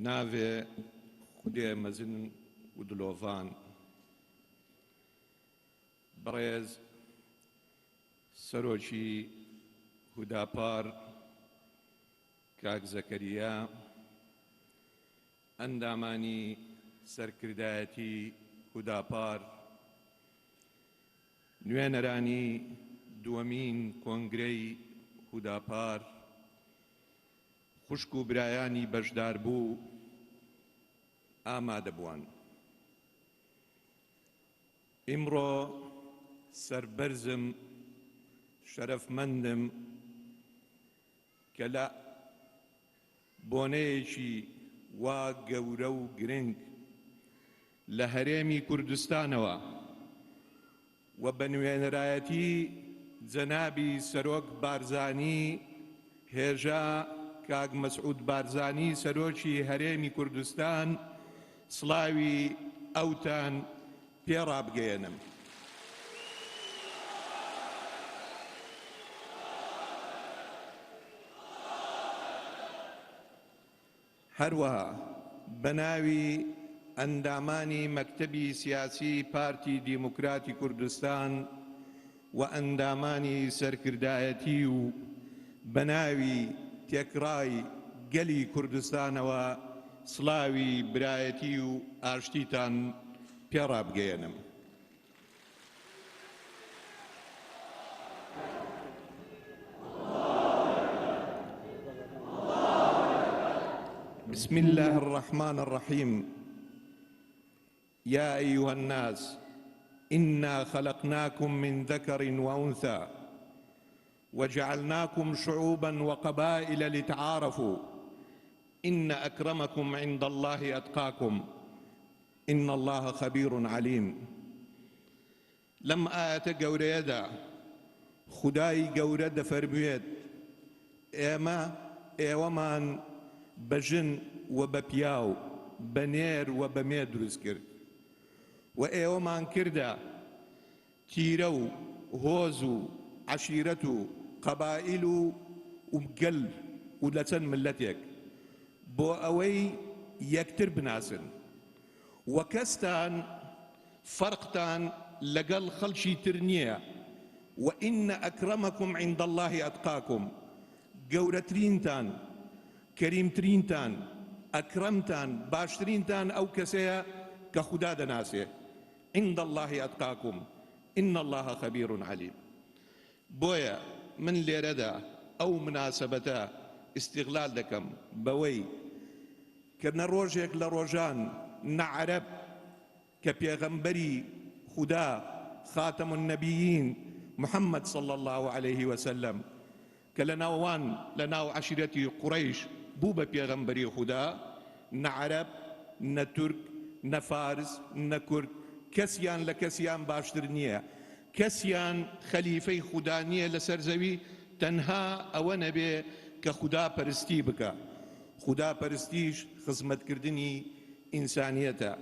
ناڤێ خودێ مەزن و دلۆڤان بەڕێز سەرۆکی هوداپار کاک زەکەریا، ئەندامانی سەرکردایەتی هوداپار، نوێنەرانی دووەمین کۆنگرەی هوداپار، خوشک و برایانی بەشداربوو، ئامادەبووان. ئیمڕۆ سەربەرزم، شەرەفمەندم کە لە بۆنەیەکی وا گەورە و گرنگ لە هەرێمی کوردستانەوە و بە نوێنەرایەتی جەنابی سەرۆک بارزانی هێژا کاک مەسعود بارزانی سەرۆکی هەرێمی کوردستان سڵاوی ئەوتان پێ ڕابگەیەنم. هەروەها بە ناوی ئەندامانی مەکتەبی سیاسی پارتی دیموکراتی کوردستان و ئەندامانی سەرکردایەتی و بە ناوی تێکڕای گەلی کوردستانەوە سڵاوی برایەتی و ئاشتیتان پێ ڕابگەیەنم. بسم الله الرحمن الرحيم يا أيها الناس إنا خلقناكم من ذكر وأنثى وجعلناكم شعوبا وقبائل لتعارفوا إن أكرمكم عند الله أتقاكم ان اللە خبیر علیم لەم ئایەتە گەورەیەدا خودای گەورە دەفەرموێت ئێمە ئێوەمان بە ژن و بە پیاو بە نێر و بە مێ دروست کرد و ئێوەمان کردە تیرە و هۆز و عەشیرەت و قەبائیل و و گەل و لە چەند مللەتێک بۆ ئەوەی یەکتر بناسن و کەستان فەرقتان لەگەڵ خەڵکی تر نییە و ان اکرمکم عند اللە اتقاکم گەورەترینتان کەریمترینتان ئەکرەمتان باشترینتان ئەو کەسەیە کە خودا دەناسێ عند اللە اتقاکم ان اللە خبیر علیم بۆیە من لێرەدا ئەو مناسەبەتە ئیستیغلال دەکەم بەوەی کە نە ڕۆژێک لە ڕۆژان نە عەرەب کە پێغەمبەری خودا خاتم النبیین محمد صلی اللە علیه وسلم کە لە ناوان لە ناو عەشیرەتی قوڕەیش بوو بە پێغەمبەری خودا، نە عەرەب، نە تورک، نە فارس، نە کورد، کەسیان لە کەسیان باشتر نییە، کەسیان خەلیفەی خودا نییە لەسەر زەوی تەنها ئەوە نەبێ کە خودا پەرستی بکا، خودا پەرستیش خزمەتکردنی ئینسانیەتە،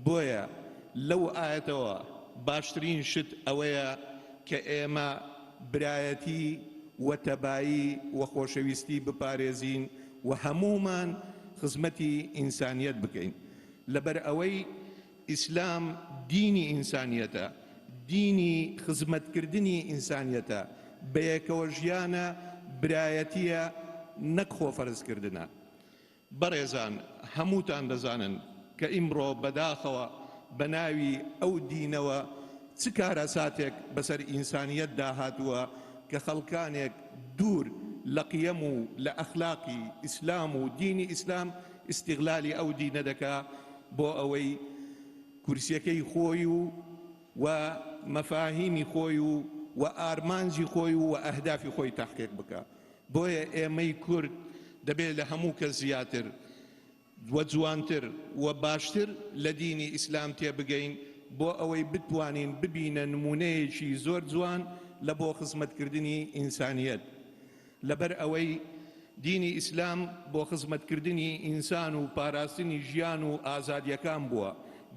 بۆیە لەو ئایەتەوە باشترین شت ئەوەیە کە ئێمە برایەتی و تەبایی و خۆشەویستی بپارێزین و هەموومان خزمەتی ئینسانیەت بکەین لەبەر ئەوەی ئیسلام دینی ئینسانیەتە دینی خزمەتکردنی ئینسانیەتە بەیەکەوە ژیانە برایەتیە نەک خۆفەرزکردنە. بەڕێزان هەمووتان دەزانن کە ئیمڕۆ بەداخەوە بە ناوی ئەو دینەوە چ کارەساتێک بەسەر ئینسانیەتدا هاتووە کە خەڵکانێک دوور لە قیەم و لە ئەخلاقی ئیسلام و دینی ئیسلام ئیستیغلالی ئەو دینە دەکا بۆ ئەوەی کورسیەکەی خۆی و و مەفاهیمی خۆی و و ئارمانجی خۆی و ئەهدافی خۆی تەحقیق بکا. بۆیە ئێمەی کورد دەبێت لە هەموو کەس زیاتر و جوانتر و باشتر لە دینی ئیسلام تێبگەین بۆ ئەوەی بتوانین ببینە نموونەیەکی زۆر جوان لە بۆ خزمەتکردنی ئینسانیەت لەبەر ئەوەی دینی ئیسلام بۆ خزمەتکردنی ئینسان و پاراستنی ژیان و ئازادیەکان بووە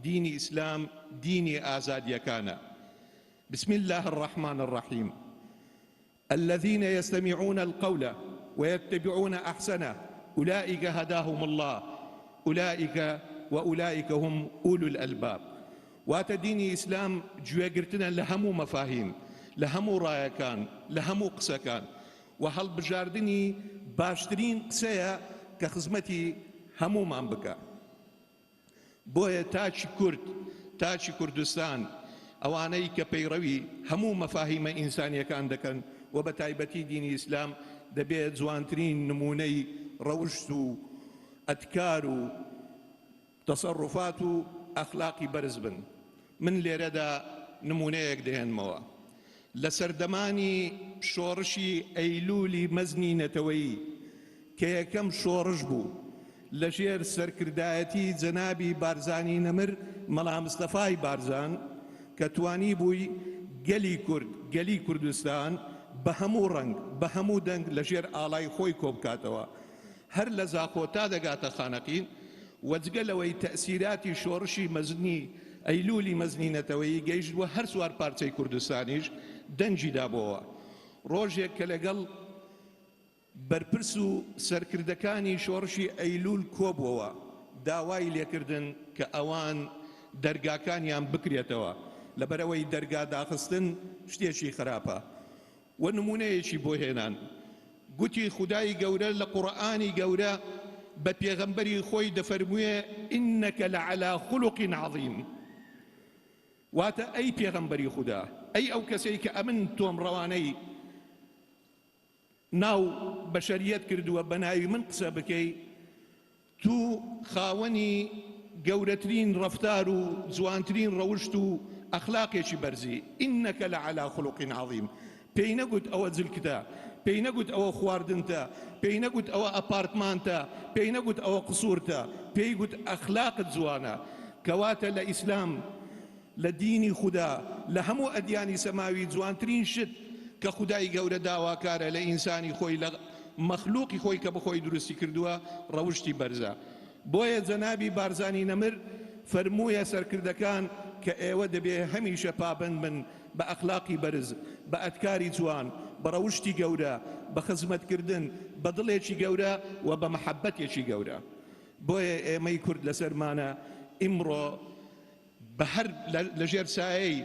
دینی ئیسلام دینی ئازادیەکانە بسم اللە الرحمن الرحیم. الذین یستمعون القول ویتبعون احسنه اولئک هداهم اللە. اولئک واولئک هم اولو الالباب. واتە دینی ئیسلام گوێگرتنە لە هەموو مەفاهیم، لە هەموو ڕایەکان، لە هەموو قسەکان و هەڵبژاردنی باشترین قسەیە کە خزمەتی هەموومان بکا. بۆیە تاکی کورد، تاکی کوردستان، ئەوانەی کە پەیڕەوی هەموو مەفاهیمە ئینسانیەکان دەکەن و بە تایبەتی دینی ئیسلام دەبێ جوانترین نموونەی ڕەوشت و ئەدکار و تەسەروفات و ئەخلاقی بەرز بن. من لێرەدا نموونەیەک دەهێنمەوە. لە سەردەمانی شۆڕشی ئەیلوولی مەزنی نەتەوەیی کە یەکەم شۆڕش بوو لە ژێر سەرکردایەتی جەنابی بارزانی نەمر مەلا مستەفای بارزان کە توانیبووی گەلی کورد، گەلی کوردستان بە هەموو ڕەنگ، بە هەموو دەنگ لە ژێر ئاڵای خۆی کۆبکاتەوە. هەر لە زاخۆ تا دەگاتە خانەقین و جگە لەوەی تەئسیراتی شۆڕشی مەزنی ئەیلولی مەزنی نەتەوەیی گەیشت بۆ هەر چوار پارچەی کوردستانیش دەنگی دابۆوە. ڕۆژێک کە لەگەڵ بەرپرس و سەرکردەکانی شۆڕشی ئەیلول کۆبووەوە داوای لێکردن کە ئەوان دەرگاکانیان بکرێتەوە لەبەرئەوەی دەرگا داخستن شتێکی خراپە و نمونەیەکی بۆ هێنان گوتی خودای گەورە لە قورئانی گەورە بە پێغەمبەری خۆی دەفەرموێ انک لعلی خلق عظیم واتە ئەی پێغەمبەری خودا ئەی ئەو کەسەی کە ئەمن تۆم ڕەوانەی ناو بەشەریەت کردووە بە ناوی من قسە بکەی تو خاوەنی گەورەترین ڕەفتار و جوانترین ڕەوشت و ئەخلاقێکی بەرزی، انک لعلی خلق عظیم، پێی نەگوت ئەوە جلکتە، پێی نەگوت ئەوە خواردنتە، پێی نەگوت ئەوە ئەپارتمانتە، پێی نەگوت ئەوە قسورتە، پێی گوت ئەخلاقت جوانە، کەواتە لە ئیسلام، لە دینی خودا، لە هەموو ئەدیانی سەماوی جوانترین شت کە خودای گەورە داواکارە لە ئینسانی خۆی لە مەخلوقی خۆی کە بەخۆی دروستی کردووە ڕەوشتی بەرزە. بۆیە جەنابی بارزانی نەمر فەرموویە سەرکردەکان کە ئێوە دەبێ هەمیشە پابەند بن بە ئەخلاقی بەرز، بە ئەدکاری جوان، بە ڕەوشتی گەورە، بە خزمەتکردن، بە دڵێکی گەورە و بە مەحەبەتێکی گەورە. بۆیە ئێمەی کورد لەسەرمانە ئیمڕۆ بە هەر لە ژێر سایەی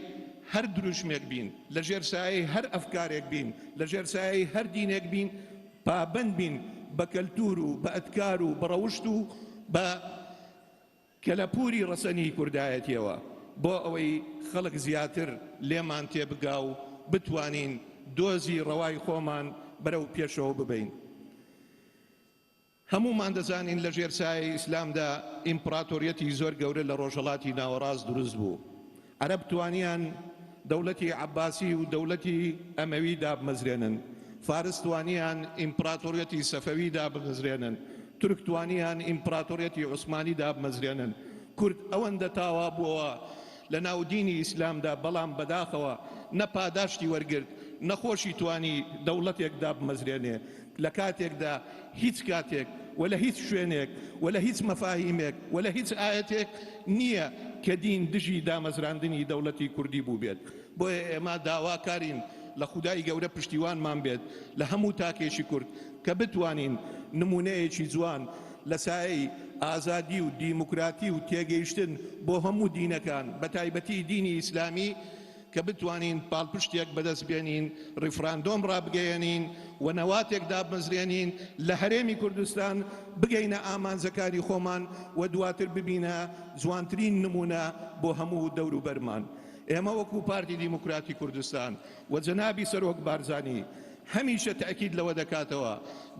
هەر دروشمێک بین، لە ژێر سایەی هەر ئەفکارێک بین، لە ژێر سایەی هەر دینێک بین، پابەند بین بە کەلتوور و بە ئەدکار و بە ڕەوشت و بە کەلەپووری ڕەسەنی کوردایەتییەوە بۆ ئەوەی خەڵک زیاتر لێمان تێبگا و بتوانین دۆزی ڕەوای خۆمان بەرەو پێشەوە ببەین. هەموومان دەزانین لە ژێر سایەی ئیسلامدا ئیمپڕاتۆریەتی زۆر گەورە لە ڕۆژهەڵاتی ناوەڕاست دروست بوو. عەرەب توانیان دەوڵەتی عەباسی و دەوڵەتی ئەمەوی دابمەزرێنن، فارس توانیان ئیمپڕاتۆریەتی سەفەوی دابمەزرێنن، تورک توانیان ئیمپڕاتۆریەتی عوسمانی دابمەزرێنن، کورد ئەوەندە تاوا بووەوە لە ناو دینی ئیسلامدا بەڵام بەداخەوە نە پاداشتی وەرگرت نە خۆشی توانی دەوڵەتێک دابمەزرێنێ لە کاتێکدا هیچ کاتێک و لە هیچ شوێنێک و لە هیچ مەفاهیمێک و لە هیچ ئایەتێک نییە کە دین دژی دامەزراندنی دەوڵەتی کوردی بووبێت. بۆیە ئێمە داواکارین لە خودای گەورە پشتیوانمان بێت لە هەموو تاکێکی کورد کە بتوانین نموونەیەکی جوان لە سایەی ئازادی و دیموکراتی و تێگەیشتن بۆ هەموو دینەکان بە تایبەتی دینی ئیسلامی کە بتوانین پاڵپشتێک بەدەست بێنین، ڕیفراندۆم ڕابگەیەنین و نەواتێک دابمەزرێنین لە هەرێمی کوردستان، بگەینە ئامانجەکانی خۆمان و دواتر ببینە جوانترین نموونە بۆ هەموو دەوروبەرمان. ئێمە وەکو پارتی دیموکراتی کوردستان و جەنابی سەرۆک بارزانی هەمیشە تەئکید لەوە دەکاتەوە،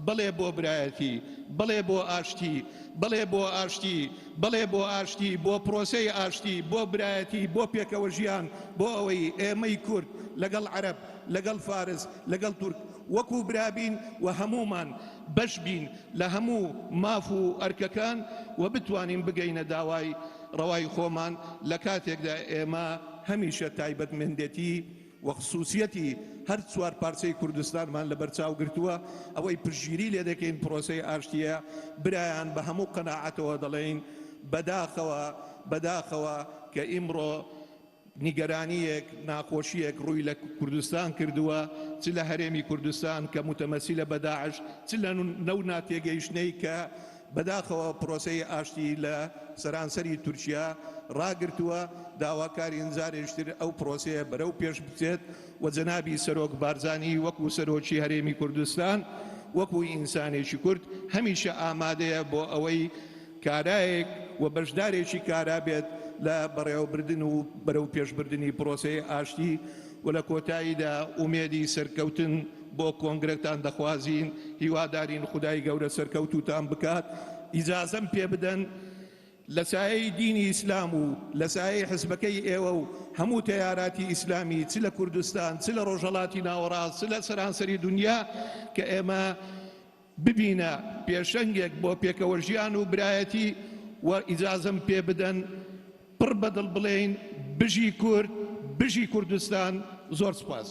بەڵێ بۆ برایەتی، بەڵێ بۆ ئاشتی، بەڵێ بۆ ئاشتی، بەڵێ بۆ ئاشتی، بۆ پرۆسەی ئاشتی، بۆ برایەتی، بۆ پێکەوە ژیان، بۆ ئەوەی ئێمەی کورد لەگەڵ عەرەب، لەگەڵ فارس، لەگەڵ تورک وەکو برا بین و هەموومان بەش بین لە هەموو ماف و ئەرکەکان و بتوانین بگەینە داوای ڕەوای خۆمان لە کاتێکدا ئێمە هەمیشە تایبەتمەندێتی و خسوسیەتی هەر چوار پارچەی کوردستانمان لەبەرچاو گرتووە، ئەوەی پشتگیری لێ دەکەین پرۆسەی ئاشتییە، برایان بە هەموو قەناعەتەوە دەڵێین بەداخەوە بەداخەوە کە ئیمڕۆ نیگەرانییەک ناخۆشییەک ڕووی لە کوردستان کردووە، چ لە هەرێمی کوردستان کە موتەمەسیلە بە داعش، چ لە نەو ناتێگەیشتنەی کە بەداخەوە پرۆسەی ئاشتی لە سەرانسەری تورکیا ڕاگرتووە، داواکارین جارێکی تر ئەو پرۆسەیە بەرەو پێش بچێت و جەنابی سەرۆک بارزانی وەکو سەرۆکی هەرێمی کوردستان وەکو ئینسانێکی کورد هەمیشە ئامادەیە بۆ ئەوەی کارایەک و بەشدارێکی کارا بێت لە بەڕێوەبردن و بەرەو پێشبردنی پرۆسەی ئاشتی و لە کۆتاییدا ئومێدی سەرکەوتن بۆ کۆنگرەتان دەخوازین، هیوادارین خودای گەورە سەرکەوتووتان بکات، ئیجازەم پێ بدەن لە سایەی دینی ئیسلام و لە سایەی حزبەکەی ئێوە و هەموو تەیاراتی ئیسلامی چ لە کوردستان چ لە ڕۆژهەڵاتی ناوەڕاست چ لە سەرانسەری دونیا کە ئێمە ببینە پێشەنگێک بۆ پێکەوەژیان و برایەتی و ئیجازەم پێ بدەن پڕ بە دڵ بڵێین بژی کورد بژی کوردستان زۆر سوپاس.